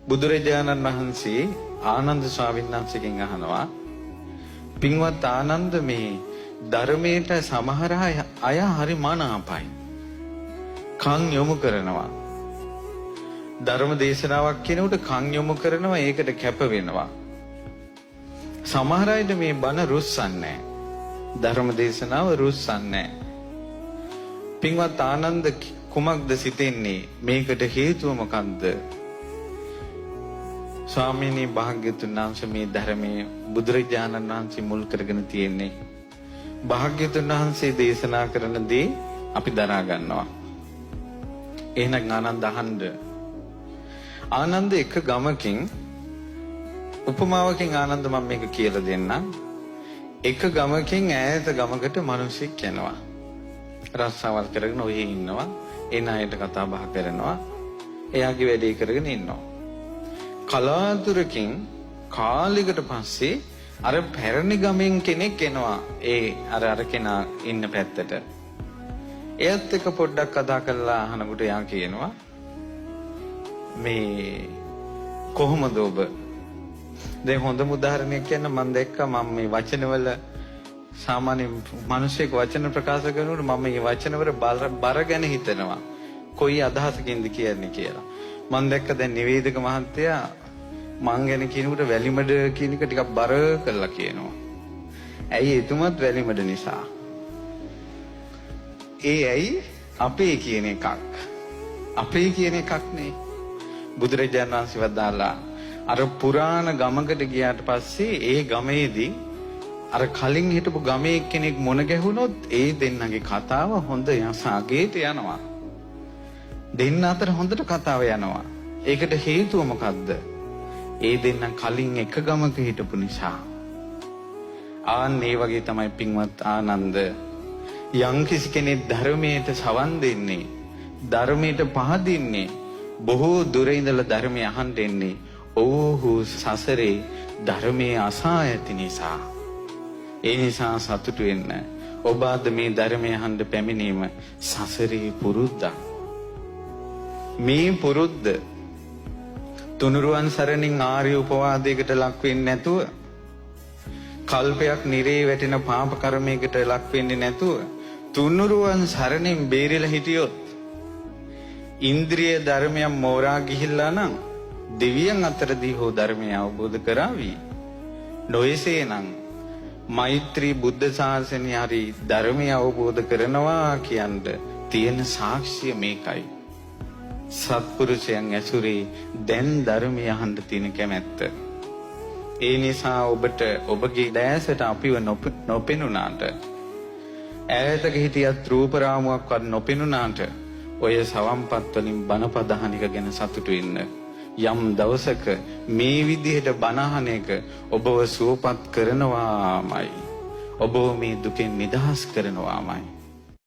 බුදුරජාණන් වහන්සේ ආනන්ද ස්වාමීන් වහන්සේගෙන් අහනවා, පින්වත් ආනන්ද, මේ ධර්මයට සමහර අය හරි මනාපයි. කන් යොමු කරනවා. ධර්ම දේශනාවක් කියනකොට කන් යොමු කරනවා, ඒකට කැප වෙනවා. සමහර අයට මේ බණ රුස්සන්නේ නැහැ. ධර්ම දේශනාව රුස්සන්නේ නැහැ. පින්වත් ආනන්ද, කුමක්ද සිතෙන්නේ? මේකට හේතුව මොකක්ද? ස්වාමීනි භාග්‍යතුන් වහන්සේ, මේ ධර්මයේ බුදුරජාණන් වහන්සේ මුල් කරගෙන තියෙන්නේ. භාග්‍යතුන් වහන්සේ දේශනා කරන දේ අපි දරා ගන්නවා. එහෙනම් ආනන්ද අහන්න. ආනන්ද, එක ගමකින්, උපමාවකින් ආනන්ද මම මේක කියලා දෙන්නම්. එක ගමකින් ඈත ගමකට මිනිස්සෙක් යනවා. රස්සාවල් කරගෙන ඔහේ ඉන්නවා. එන අයට කතා බහ කරනවා. එයාගේ වැඩේ කරගෙන ඉන්නවා. කලාතුරකින් කාලෙකට පස්සේ අර පැරණි ගමෙන් කෙනෙක් එනවා ඒ අර අර කෙනා ඉන්න පැත්තට. එයත් එක්ක පොඩ්ඩක් කතා කරලා අහනකොට එයා කියනවා, මේ කොහොමද ඔබ? දැන් හොඳම උදාහරණයක් කියන්න, මම දැක්කා, මම මේ වචනවල, සාමාන්‍ය මිනිස්සෙක් වචන ප්‍රකාශ කරනකොට මම මේ වචනවල බර ගැන හිතනවා. කොයි අදහසකින්ද කියන්නේ කියලා. මම දැක්ක දැන් නිවේදක මහත්තයා මං ගැන කියනකොට වැලිමඩ කියන එක ටිකක් බර කරලා කියනවා. ඇයි? එතුමත් වැලිමඩ නිසා. ඒ ඇයි? අපේ කියන එකක්. අපේ කියන එකක් නේ. බුදුරජාණන් වහන්සේ වදාලා අර පුරාණ ගමකට ගියාට පස්සේ ඒ ගමේදී අර කලින් හිටපු ගමේ කෙනෙක් මුණ ගැහුනොත් ඒ දෙන්නගේ කතාව හොඳ යසාගේට යනවා. දෙන්න අතර හොඳට කතාව යනවා. ඒකට හේතුව මොකද්ද? ඒ දෙන්න කලින් එක ගමක හිටපු නිසා. ආන් ඒ වගේ තමයි පින්වත් ආනන්ද, යම් කිසි කෙනෙක් ධර්මයට සවන් දෙන්නේ, ධර්මයට පහදින්නේ, බොහෝ දුර ඉඳලා ධර්මය අහන්න එන්නේ, ඔව්හු සසරේ ධර්මයේ අසා ඇති නිසා. ඒ නිසා සතුටු වෙන්න. ඔබ අද මේ ධර්මය අහන්න පැමිණීම සසරේ පුරුද්දක්. මේ පුරුද්ද තුනුරුවන් සරණින් ආර්ය උපවාදයකට ලක් වෙන්නේ නැතුව, කල්පයක් නිරේ වැටෙන පාප කර්මයකට ලක් වෙන්නේ නැතුව, තුනුරුවන් සරණින් බේරිලා හිටියොත්, ඉන්ද්‍රිය ධර්මයන් මෝරා ගිහිල්ලා නම් දෙවියන් අතරදී හෝ ධර්මය අවබෝධ කරાવી. නොයසේනම් මෛත්‍රී බුද්ධ ශාසනය හරි ධර්මය අවබෝධ කරනවා කියන්න තියෙන සාක්ෂිය මේකයි. සත්පුරුෂයන් ඇසුරේ දැන් ධර්මය අහන්න තියෙන කැමැත්ත. ඒ නිසා ඔබට ඔබගේ දැසට අපිව නොපෙනුනාට, ඈතක හිටියත් රූප රාමුවක්වත් නොපෙනුනාට, ඔය සවම්පත් වලින් බණපද අහන එක ගැන සතුටු වෙන්න. යම් දවසක මේ විදිහට බණ අහන එක ඔබව සුවපත් කරනවාමයි. ඔබව මේ දුකෙන් නිදහස් කරනවාමයි.